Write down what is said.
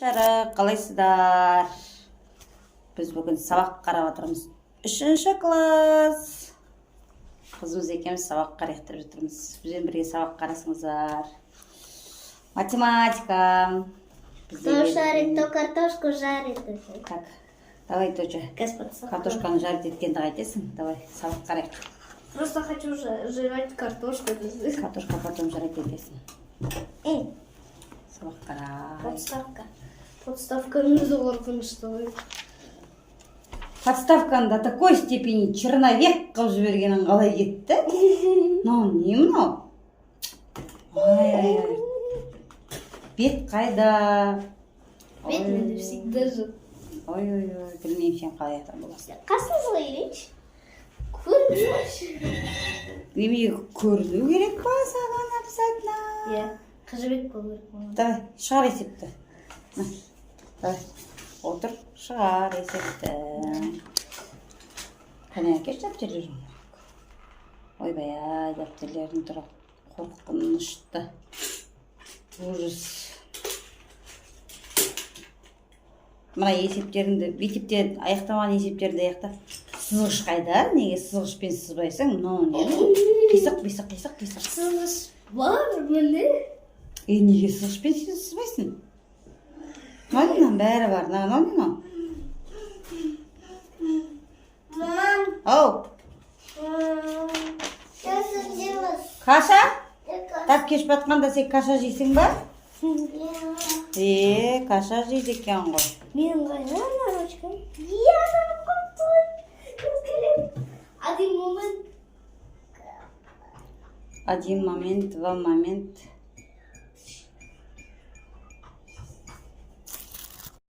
Жарық, қалайсыздар? Біз бүгін сабақ қарап жатырмыз. Үшінші класс. Қызымыз екеуміз сабақ қарайық деп жатырмыз. Бізбен бірге сабақ қарасыңыздар. Математика. Бізде Кто шарит, то картошку жарит. Так, давай, доча. Господа. Картошканы жарить еткенді қайтесің? Давай, сабақ қарайық. Просто хочу жрать картошку. Картошка потом жарить етесің. Эй, Сабақ қарай. Подставка. Подставканың өзі қорқынышты ғой. Подставканы до такой степени черновик қылып жібергенің қалай кетті? Мынау не мынау? Ай, ай, ай. Бет қайда? Бет менде всегда же. Ой, ой, ой, білмеймін, сен қалай адам боласың. Қасыңызға келейінші. Көрінбейші. Немене, көріну керек па саған обязательно? Иә, қыз болу керек маған. Давай, шығар есепті. На, давай, отыр, шығар есепті. Қане, әкелші дәптерлеріңді. Ойбай ай, дәптерлерің тұра қорқынышты. Ужас. Мына есептеріңді, мектепте аяқтамаған есептерді аяқта. Сызғыш қайда? Неге сызғышпен сызбайсың? Мынау не? Қисық, қисық, қисық, қисық. Сызғыш бар міне. Е, неге сызғышпен сызбайсың? Мына мынаның бәрі бар. Мынау не мынау? Мам, Ау, что делать? Каша? Так кеш батқанда сен каша жейсің ба? Е, каша жейді екен ғой. Менің қайда ана ручкам? Иә, ана қойып қой. Один момент. Один момент, два момент.